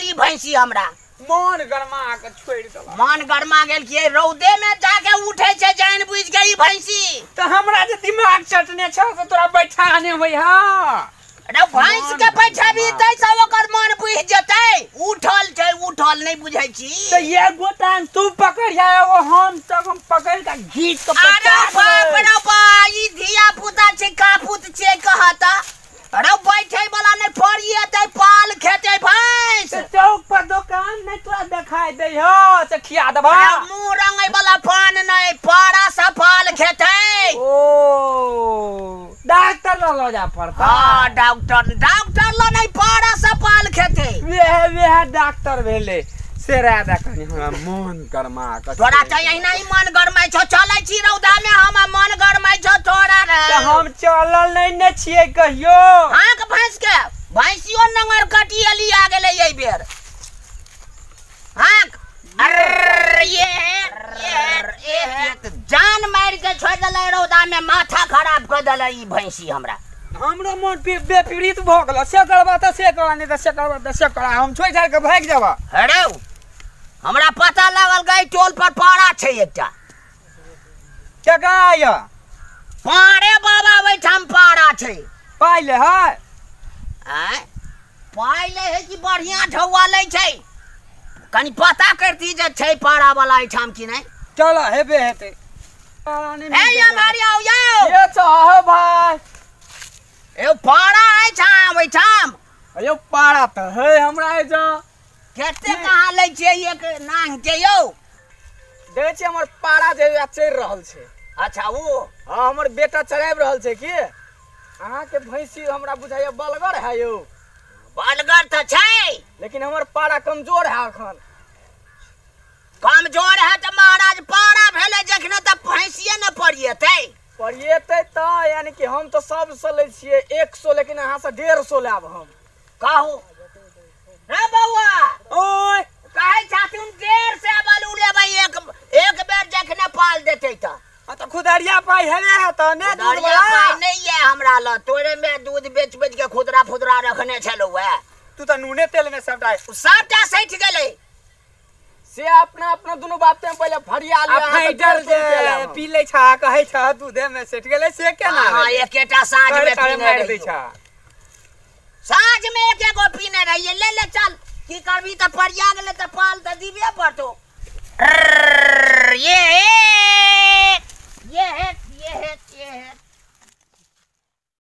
ई भैंसी हमरा। मन गरमा के छोड़ि देलक। मन गरमा गेल कि रौदे में जाके उठे छै जान बुझि के ई भैंसी। तऽ हमरा जे दिमाग चटने छौ से तोरा बैठाने होइ हा। अरे भैंस के बैठाबी तै से ओकर मन बुझि जेतै। उठल छै उठल नहीं बुझै छी। तऽ एगो टांग तू पकड़िया एगो हम तब हम पकड़ि के घीच के अरे बाप रे बा ई धिया पुता छै कापुत छै कहता। अरे बैठे वाला नहीं फरिएतै पाल खेतै भैंस। चौक पर दुकान नहीं तोरा देखाई दे हो से खिया देबा। अरे मुंह रंगै वाला पान नहीं पारा से पाल खेतै। ओ डॉक्टर ल जा पड़ता। हां डॉक्टर डॉक्टर ल नहीं पारा से पाल खेतै। वेह वेह डॉक्टर भेले से राधा कनी हमरा मन गरमा के तोरा त एहिना ही मन गरमाइ छौ। चलै छी रौदा में हम मन गरमाइ छौ तोरा रे। त हम चलल नहीं ने छियै कहियो। हाँक भैंस के भैंसियो नंगर कटियली आ गेलै एहि बेर। हाँक अरे ये ये जान मारि के छोड़ि देलै रौदा में माथा खराब कर देलै ई भैंसी हमरा। हमरो मन बेपीड़ित भऽ गेल। से करबा तऽ से करा नहीं तऽ से करबा तऽ से करा हम छोड़ि छाड़ि के भागि जेबा। हेरौ हमरा पता लागल गई टोल पर पारा छै एकटा। केकरा य? पारे बाबा ओहिठाम पारा छै। पाइ ले है? आँय पाइ ले है कि बढ़िया ढौआ लै छै। कनि पता करती जे छै पारा वाला एहिठाम कि नहि। चल हेबे हेतै। हे हमारी आउ यौ। ये छह भाई। ए पारा एहिठाम ओहिठाम। अयो पारा तऽ है हमरा एहिठाम। कते कहाँ लै छियै एक नांग के यौ? देखै छियै हमर पारा जे चढ़ि रहल छै। अच्छा ओ हाँ हमर बेटा चढ़ाबि रहल छै की। अहाँके भैंसी हमरा बुझाइया बलगर है यौ। बलगर तऽ छै लेकिन हमर पारा कमजोर है अखन। कमजोर है तऽ महाराज पारा भेलै जखने तऽ भैंसिए ने पड़िएतै। पड़िएतै तऽ यानी कि हम तऽ सबसँ लै छियै 100 लेकिन अहाँसँ 150 लेब हम। कहू रे बौआ। ओय कहै छथिन 150 बालू लेबै एक एक बेर जखने पाल देतै तऽ। तऽ खुदरिया पाइ हेबे है तऽ ने दूध वाला पाइ नहीं है हमरा ल। तोरे में दूध बेच बेच के खुदरा फुदरा रखने छलौ है। तू तऽ नूने तेल में सबटा सबटा सठि गेलै। से अपना अपना दुनू बाप ते पहिले फरिया ले अहाँ जे पी लै छा कहै छा दूधे में सठि गेलै से केना। हां एकेटा साँझ में पीने रहियै। साँझ में एक एगो पीने रहियै। ले ले चल की करबी तऽ फरिया गेलै तऽ पाल तऽ दिबे पड़तौ। ये